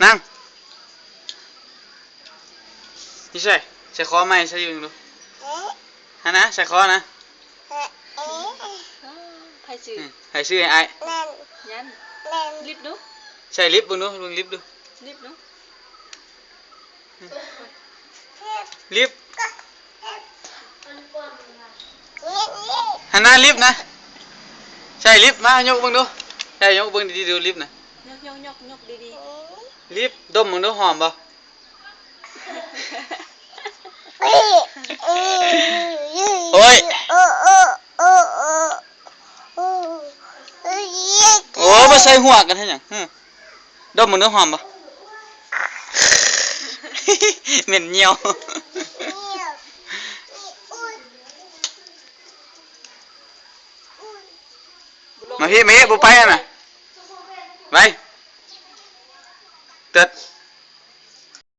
ນັ່ງ ຢູ່ໃສ? ໃສ່ຄໍໃໝ່ ໃສ່ຢູ່ເບິ່ງດູ. ຫັ້ນນະ ໃສ່ຄໍນະ. ໃຜຊື້? ໃຜຊື້ໃຫ້ອ້າຍ? ຍັນ ລິບດູ. ໃສ່ລິບເບິ່ງດູ ເບິ່ງລິບດູ. ລິບດູ. ລິບ ຫັ້ນນະ ລິບນະ. ໃສ່ລິບ ມາຍົກເບິ່ງດູ. ໃສ່ຍົກເບິ່ງດີໆດູ ລິບນະ. ຍົກໆໆ ຍົກດີໆ. ລິບ ດົມເບິ່ງດູ ຫອມບໍ່? ໂອ້ຍ ໂອ້ຍ ມາໃສ່ຫົວກັນເຮັດຫຍັງ? ຫຶ ດົມເບິ່ງດູ ຫອມບໍ່? ເໝັນຍ່ຽວ. ມາພີ້ ມາພີ້ ບໍ່ໄປຫັ້ນນະ ໄປ ເຕີດ.